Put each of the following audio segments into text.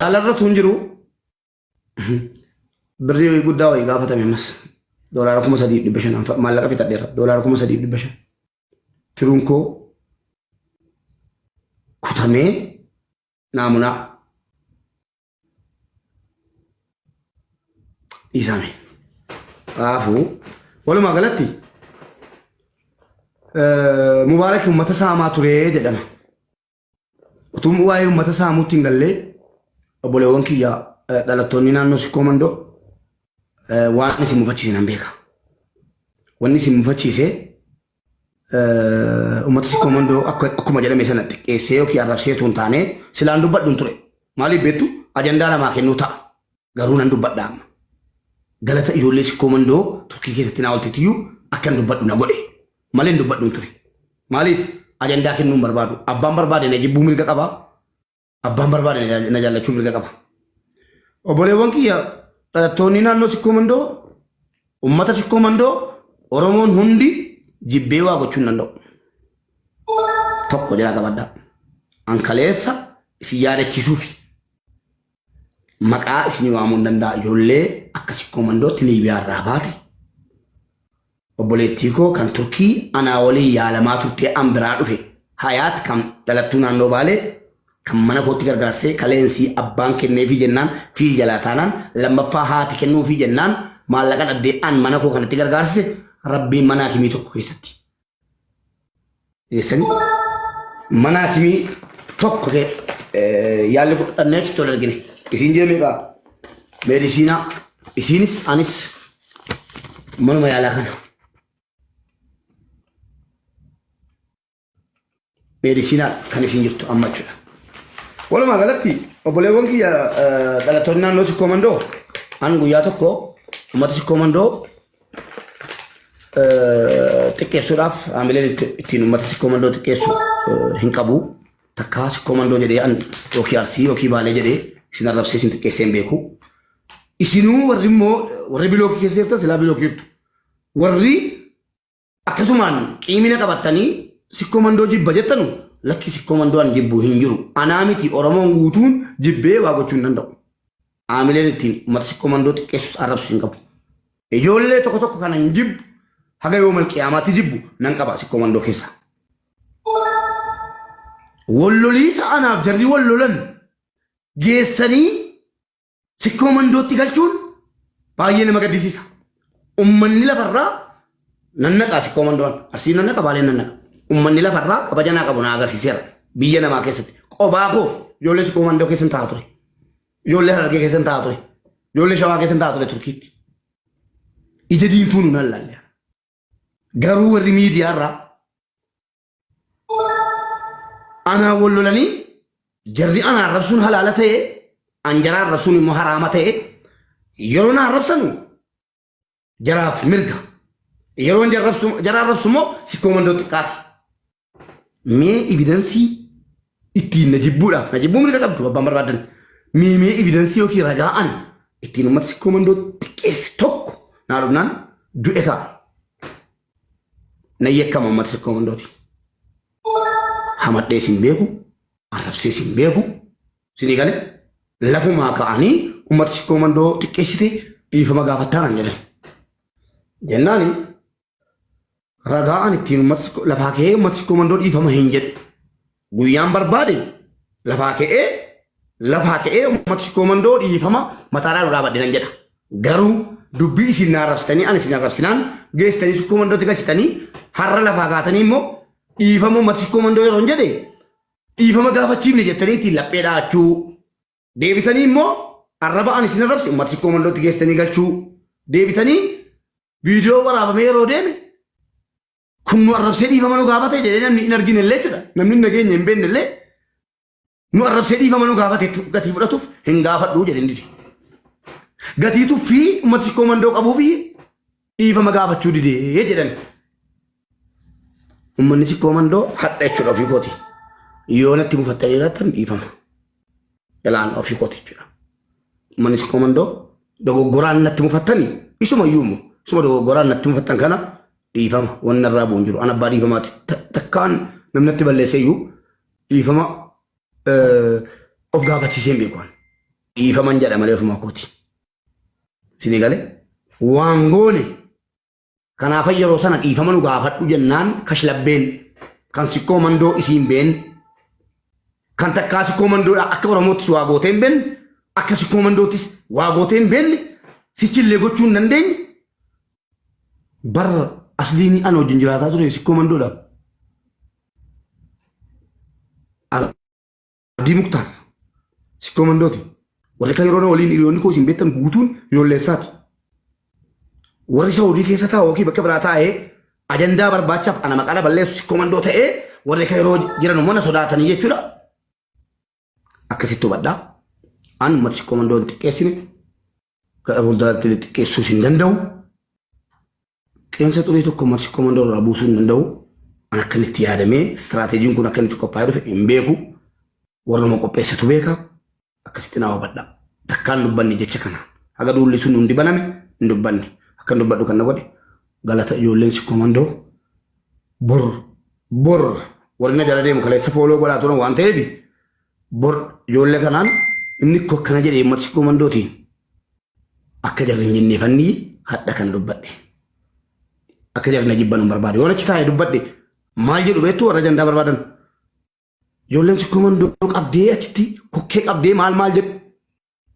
Yaalarra tun jiru birrii guddaa wayii gaafatame ammas. Doolaara 3,500 maallaqa fixadheera. Doolaara 3,500. Tiruun koo kutamee naamunaa dhiisame. Kanaafuu walumaa galatti Mubaarak uummata saamaa ture jedhama. Utuu waa'ee uummata saamuutti hin gallee obboleewwan kiyya dhalattoonni naannoo Sikkoo Mandoo waan isin mufachiise nan beeka. Wanni isin mufachiise uummata Sikkoo Mandoo akkuma jedhame sana xiqqeessee yookiin arrabsee utuu hin taane silaan dubbadhu hin ture. Maaliif beektu ajandaa namaa kennuu ta'a. Garuu nan dubbadha amma. Galata ijoollee Sikkoo Mandoo Turkii keessatti naa oolteetiyyuu akkan dubbadhu na godhe. Malee hin dubbadhu hin ture. Maaliif ajandaa kennuu hin barbaadu. Abbaan barbaade na jibbuu mirga qaba. Abbaan barbaade na jaallachuu mirga qaba. Obboleewwan kiyya dhalattoonni naannoo Sikkoo Mandoo, uummata Sikkoo Mandoo, Oromoon hundi jibbee waa gochuu hin danda'u. Tokko jalaa qabadhaa. An kaleessa isin yaadachiisuufi. Maqaa isinii waamuu hin danda'a. Ijoollee akka Sikkoo Mandootti Liibiyaa irraa baate. Obboleettii koo kan Turkii anaa waliin yaalamaa turtee an biraa dhufe Hayaat kan dhalattuu naannoo Baalee kan mana kootti gargaarsee kaleensii abbaan kenneefii jennaan fiil jalaa taanaan lammaffaa haati kennuufii jennaan maallaqa dhabdee an mana koo kanatti gargaarsise Rabbiin mana hakimii tokko keessatti geessanii mana hakimii tokko yaalli godhannee achitti wal argine. Isiin jee meeqa meedisiinaa isiinis anis manuma yaalaa kana. Meedisiinaa kan isin jirtu amma jechuudha. Walumaa galatti obboleewwan kiyya dhalattoonni naannoo Sikkoo Mandoo an guyyaa tokko uummata Sikkoo Mandoo xiqqeessuudhaaf haamileen ittiin uummata Sikkoo Mandoo xiqqeessu hin qabu. Takkaa Sikkoo Mandoo jedhee an yookiin Arsii yookiin Baalee jedhee isin arrabsee isin xiqqeessee hin beeku. Isinuu warri immoo warri bilookii keessa jirtan silaa bilookii jirtu. Warri akkasumaan qiimina qabattanii Sikkoo Mandoo jibba jettanu lakki Sikkoo Mandoo an jibbu hin jiru. Anaa miti Oromoon guutuun jibbee waa gochuu hin danda'u. Aamileen ittiin uummata Sikkoo Mandoo xiqqeessus arrabsu hin qabu. Ijoollee tokko tokko kanan jibbu haga yoomal qiyaamaatti jibbu nan qaba Sikkoo Mandoo keessa. Walloliisa anaaf jarri wal lolan geessanii Sikkoo Mandootti galchuun baay'ee nama gaddisiisa. Ummanni lafarraa nan naqaa Sikkoo Mandoon. Arsii nan naqa Baaleen nan naqa. Ummanni lafarraa kabaja naa qabu naa agarsiiseera. Biyya namaa keessatti. Qobaa koo ijoollee Sikkoo Mandoo keessan taa'aa ture. Ijoollee Harargee keessan taa'aa ture. Ijoollee Shawaa keessan taa'aa ture Turkiitti. Ija diimtuu nu nan laalle. Garuu warri miidiyaarraa Anaan wal lolanii jarri ana arrabsuun halaala ta'e an jara arrabsuun immoo haraama ta'e yeroo na arrabsanu jaraaf mirga yeroo jara arrabsu immoo sikkoo mandoo xiqqaati. Mee evidansii ittiin na jibbuudhaaf na jibbuu mirga qabdu abbaan barbaadan mee mee evidansii yookiin ragaa an ittiin uummata sikkoo mandoo xiqqeesse tokko naa dhufnaan du'e ka'a. Nan yakkama uummata Sikkoo Mandooti. Hamadhee sin beeku, arrabsee sin beeku, sinii gale lafumaa ka'anii uummata Sikkoo Mandoo xiqqeessite dhiifama gaafattaa naan jedhan. Jennaani ragaa an ittiin uummata lafaa ka'ee uummata Sikkoo Mandoo dhiifama hin jedhu. Guyyaan barbaade lafaa ka'ee lafaa ka'ee uummata Sikkoo Mandoo dhiifama mataadhaan nu dhaabadhe nan jedha. Garuu dubbii isin na arrabsitanii ani isin arrabsinaan geessitanii Sikkoo Mandootti galchitanii har'a lafaa kaatanii immoo dhiifama uummata Sikkoo Mandoo yeroo hin jedhe dhiifama gaafachiifne jettanii ittiin laphee dha'achuu deebitanii immoo arraba ani isin arrabse uummata Sikkoo Mandootti geessitanii galchuu deebitanii viidiyoo waraabamee yeroo deeme kun nu arrabsee dhiifama nu gaafate jedhee namni hin argine illee jechuudha. Namni nageenya hin beekne illee nu arrabsee dhiifama nu gaafate gatii fudhatuuf hin gaafadhu jedheen dide. Gatii tuffii uummata Sikkoo Mandoo qabuu fi dhiifama gaafachuu didee jedhan. Uummanni Sikkoo Mandoo hadha jechuudha ofii kooti. Yoo natti mufattanii jiraattan dhiifama. Jalaan ofii kooti jechuudha. Uummanni Sikkoo Mandoo dogoggoraan natti mufattani isuma iyyuu immoo isuma dogoggoraan natti mufattan kana dhiifama wanni irraa bu'u hin jiru. An abbaa dhiifamaati. Takkaan namni natti balleesse iyyuu dhiifama of gaafachiisee hin beeku. Dhiifaman jedha malee ofuma kooti. Isinii galee waan goone kanaafan yeroo sana dhiifama nu gaafadhu jennaan kashlabbeen kan sikkoo mandoo isiin been kan takkaa sikkoo mandoodha akka Oromoottis waa gootee hin beenne akka sikkoo mandoottis waa gootee hin beenne sichillee gochuu hin dandeenye bar asliin ana wajjin jiraataa ture sikkoo mandoodha. Abdii Muktaar sikkoo mandooti. Warri kan yeroo na waliin hiriyoonni koo isin beektan guutuun ijoolleessaati. Warri Saawudii keessa taa'u yookiin bakka biraa taa'ee ajandaa barbaachaaf ana maqaa na balleessu sikkoo mandoo ta'ee warri kan yeroo jiran immoo na sodaatanii jechuudha. Akkasitti hubadhaa. An uummata sikkoo mandoo hin xiqqeessine. Gara fuulduraatti illee xiqqeessuus hin danda'u. Qeensa xurii tokko uummata sikkoo mandoo irraa buusuu hin danda'u. An akka inni itti yaadamee istiraateejiin kun akka inni itti qophaa'ee dhufe hin beeku. Warruma qopheessetu beeka. Akkasitti naa hubadha. Takkaan dubbanne jecha kanaan. Haga duulli sun hundi baname hin dubbanne. Akkan dubbadhu kan na godhe galata ijoolleen sikkoo mandoo bor bor warri na jala deemu kaleessa fooloo godhaa turan waan ta'eef bor ijoollee kanaan inni koo akkana jedhee uummata sikkoo mandootiin akka jarri hin jenneefanni hadha kan dubbadhe. Akka jarri na jibban hin barbaadu. Yoon achi taa'ee dubbadhe maal jedhu beektu warra jandaa barbaadan. Ijoolleen sikkoo mandoo qabdee achitti kokkee qabdee maal maal jedhu.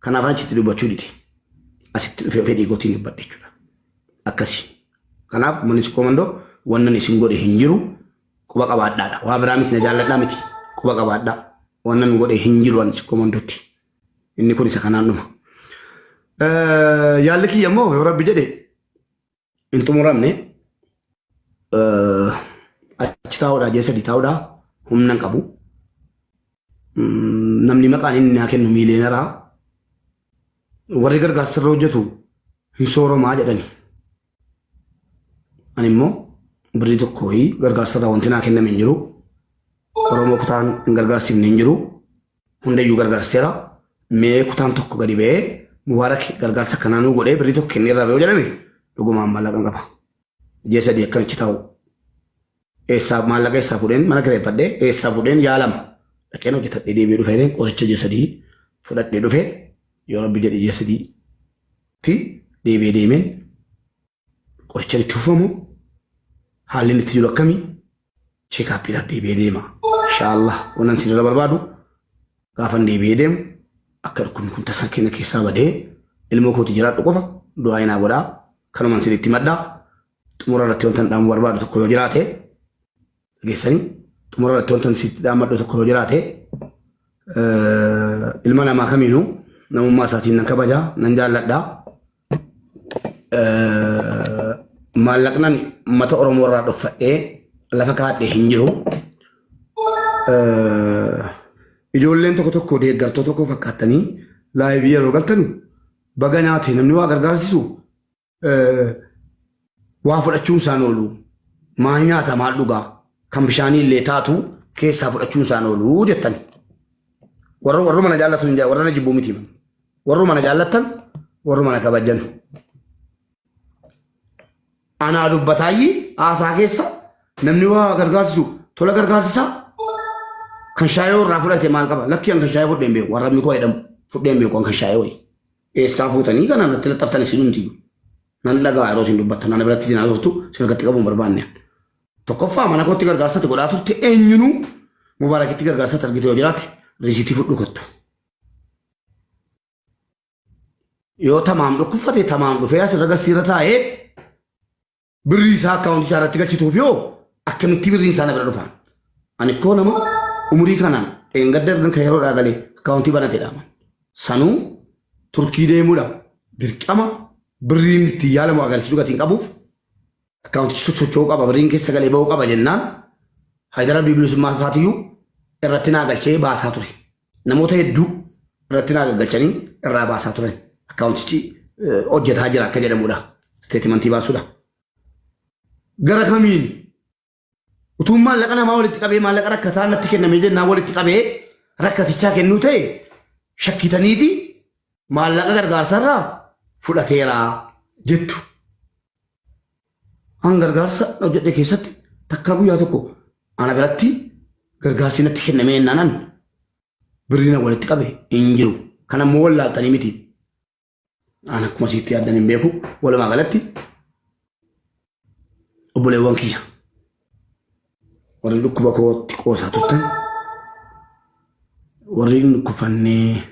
Kanaaf achitti dubbachuu dide. Asitti dhufee fedhii kootiin dubbadhe jechuudha. Akkasi. Kanaaf manni sikkoo mandoo wannan isin godhe hin jiru quba qabaadhaadha. Waa biraa miti na jaalladhaa miti quba qabaadhaa. Wannan godhe hin jiru ani sikkoo mandootti. Inni kun isa kanaan dhuma. Yaalli kiyya immoo yoo rabbi jedhe hin xumuramne achi taa'uudhaa ji'a sadii taa'uudhaa humna hin qabu. Namni maqaan inni naa kennu miileenaraa warri gargaarsa irra hojjetu hin sooromaa jedhani. Ani immoo birrii tokko wayii gargaarsa irraa wanti naa kenname hin jiru. Oromoo kutaan hin gargaarsifne hin jiru. Hundayyuu gargaarseera. Mee kutaan tokko gadi ba'ee Mubaarak gargaarsa akkanaa nuu godhee birrii tokko kennee irraa ba'ee jedhame dhugumaan maallaqa hin qaba. Ji'a sadii akkan achi taa'u. Eessaa maallaqa eessaa fuudheen mana kireeffadhee eessaa fuudheen yaalama. Dhaqeen hojjetadhee deebi'ee dhufee qoricha ji'a sadii fudhadhee dhufee yoo rabbi jedhe ji'a sadii ti deebi'ee deemeen qoricha itti fufamu haalli inni itti jiru akkamii cheekaappiidhaaf deebi'ee deema. Inshaallah wannan isin irra barbaadu gaafan deebi'ee deemu akka dhukkubni kun tasaa keenya keessaa badee ilmoo kooti jiraadhu qofa du'aa inaa godhaa kanuman isin itti maddaa xumura irratti wanta dhaamu barbaadu tokko yoo jiraate dhageessanii xumura irratti wanta sitti dhaammadhu tokko yoo jiraate ilma namaa kamiinuu namummaa isaatiin nan kabaja nan jaalladha. Maallaqnan uummata Oromoo irraa dhokfadhee lafa kaadhee hin jiru. Ijoolleen tokko tokko deeggartoota tokko fakkaattanii laayivii yeroo galtanu baga nyaate namni waa gargaarsisu waa fudhachuun isaan oolu. Maal nyaata maal dhugaa kan bishaanii illee taatu keessaa fudhachuun isaan oolu jettan. Warra warruma na jaallatu hin warra na jibbuu miti. Warruma na jaallattan warruma na kabajan. Anaa dubbataayyi haasaa keessa namni waa gargaarsisu tola gargaarsisaa kan shaayoo irraa fudhate maal qaba lakkii an kan shaayoo fudhee hin beeku warra koo jedhamu fudhee hin beeku an kan shaayoo wayi. Eessaa fuutanii kana natti laxxaftan isin hundiyyuu. Nan dhagaa yeroo isin dubbattan ana biratti isin haasoftu isin harkatti qabuun barbaanne. Tokkoffaa mana kootti gargaarsatti godhaa turte eenyunuu Mubaarakitti gargaarsatti argite yoo jiraate riisitii fudhu kottu. Yoo tamaam dhukkubfate tamaam dhufee asirra garsiirra taa'ee birrii isaa akkaawuntii isaa irratti galchituuf yoo akkamitti birriin isaa na bira dhufaan. Ani koo nama umurii kanaan dheengadda ergan kan yeroodhaa galee akkaawuntii banatedha. Sanuu Turkii deemuudha dirqama birriin ittiin yaalamu agarsiisuu gatiin qabuuf akkaawuntichi socho'uu qaba birriin keessa galee ba'uu qaba jennaan Haayidar Abdii Bilisummaa Faatiyyuu irratti naa galchee baasaa ture. Namoota hedduu irratti naa gaggalchanii irraa baasaa turan. Akkaawuntichi hojjetaa jira akka jedhamudha. Isteetimantii baasuudha. Gara kamiin utuu maallaqa namaa walitti qabee maallaqa rakkataa natti kennamee jennaan walitti qabee rakkatichaa kennuu ta'e shakkitaniiti maallaqa gargaarsarraa fudhateera jettu. An gargaarsa hojjedhe keessatti takkaa guyyaa tokko ana biratti gargaarsi natti kennamee jennaanan birrii na walitti qabe hin jiru. Kan ammoo wallaaltanii miti. An akkuma sitti yaaddan hin beeku. Walumaa galatti obboleewwan kiyya warri dhukkuba kootti qoosaa turtan warri hin dhukkubfannee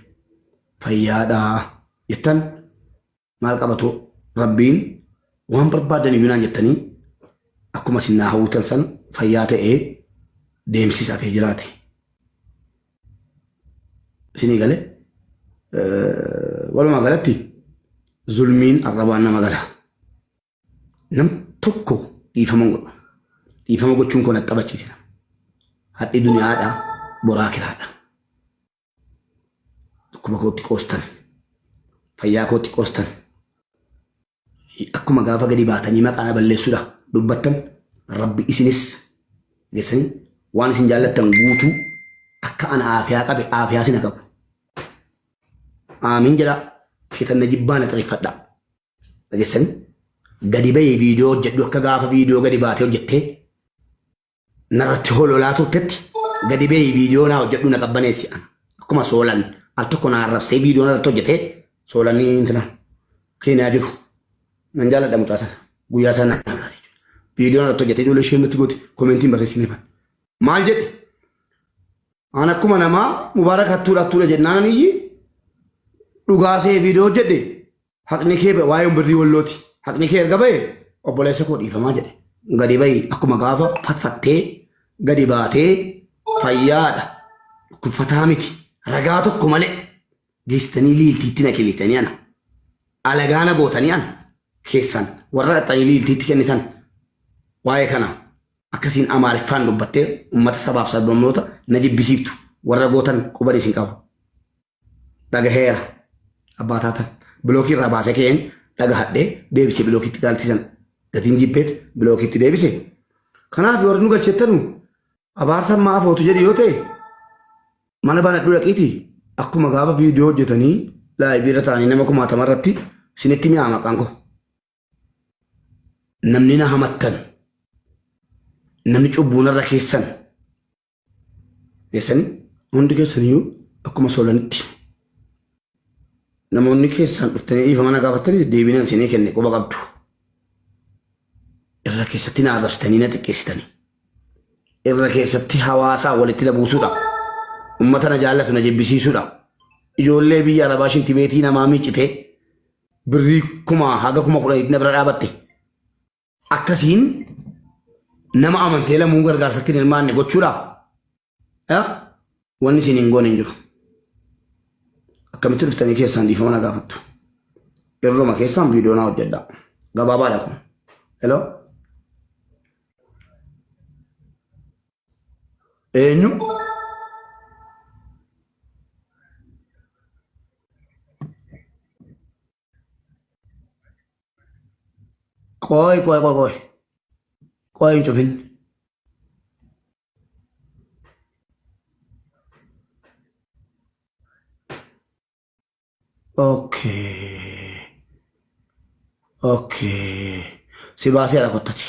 fayyaadhaa jettan maal qabatu rabbiin waan barbaadan iyyuu naan jettanii akkuma isin naa hawwitan san fayyaa ta'ee deemsisaa fi jiraate. Isinii galee walumaa galatti zulmiin arrabaan nama gala. Nam tokko dhiifama hin godhu. Dhiifama gochuun koo na taphachiise. Hadhi duniyaadha boraa kiraadha. Dhukkuba kootti qoostan. Fayyaa kootti qoostan. Akkuma gaafa gadi baatanii maqaa na balleessuudha dubbattan rabbi isinis geessanii waan isin jaallattan guutuu akka ana aafiyaa qabe aafiyaa sina qabu. Aamiin jedhaa feetan na jibbaa na xireeffadhaa. Dhageessanii gadi bahee viidiyoo hojjedhu akka gaafa viidiyoo gadi baatee hojjettee narratti hololaa turtetti gadi bahee viidiyoo naa hojjedhu na qabbaneessi ana. Akkuma soolan al tokko na arrabsee viidiyoo narratti hojjetee soolanii intina keenyaa jiru. Nan jaalladha mucaa sana. Guyyaa sana na kaase jechuudha. Viidiyoo narratti hojjetee ijoollee ishee natti goote komentiin barreessineefan. Maal jedhe? An akkuma namaa mubaarak hattuudha hattuudha jennaan iyyi dhugaa see viidiyoo hojjedhe Haqni kee ba'e waa'een birrii wallooti. Haqni kee erga ba'e obboleessa koo dhiifamaa jedhe. Gadi ba'i akkuma gaafa fatfattee gadi baatee fayyaadha. Dhukkubfataa miti. Ragaa tokko malee geessitanii liiltiitti na kennitanii ana. Alagaa na gootanii ana. Keessan warra dhaqxanii liiltiitti kennitan waa'ee kana akkasiin Amaariffaan dubbattee uummata sabaaf sablammoota na jibbisiiftu warra gootan quban isin qaba. Dhagaheera. Abbaa taatan. Bilookii irraa baasee ka'een dhagahadhee deebisee bilookiitti gaalchisan. Gatiin jibbeef bilookiitti deebise. Kanaaf warri nu galchettanu abaarsa ammaa afootu jedhi yoo ta'e mana banadhu dhaqiiti akkuma gaafa viidiyoo hojjetanii laayivii irra ta'anii nama kumaatama irratti isinitti mi'aa maqaan koo. Namni na hamattan namni cubbuu narra keessan Keessanii hundi keessaniyyuu akkuma soolanitti namoonni keessaan dhuftanii dhiifama na gaafattanis deebiin isinii kenne quba qabdu. Irra keessatti na arrabsitanii na xiqqeessitanii. Irra keessatti hawaasaa walitti na buusuudha. Uummata na jaallatu na jibbisiisuudha. Ijoollee biyya Arabaa shintibeetii namaa miiccitee birrii kumaa haga 10,000 na bira dhaabatte. Akkasiin nama amantee lamuu gargaarsatti hin hirmaanne gochuudha. Wanni isin hin goone hin jiru. Akkamitti dhuftanii keessaan dhiifama na gaafattu. Irruma keessaan viidiyoo naa hojjedha. Gabaabaadha kun. Hello? Eenyu? Qoy qoy qoy qoy. Qoy hin cufin. Okay. Okay. Si baaseera kottati.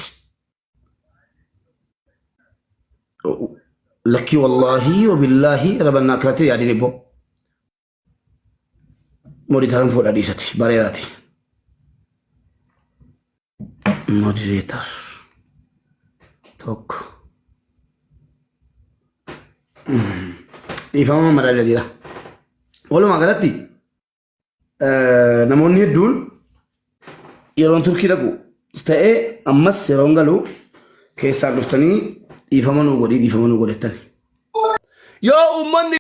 Lakkii wallaahi wabillaahi rabannaa akkanatti yaadin ibboo. Moditaran fuudha dhiisati bareeraati. Moderator tokko. Dhiifama madaalaa jira. Walumaa galatti namoonni hedduun yeroon Turkii dhaqu ta'ee ammas yeroon galu keessaan dhuftanii dhiifama nuu godhii dhiifama nuu godhettani. Yoo uummanni.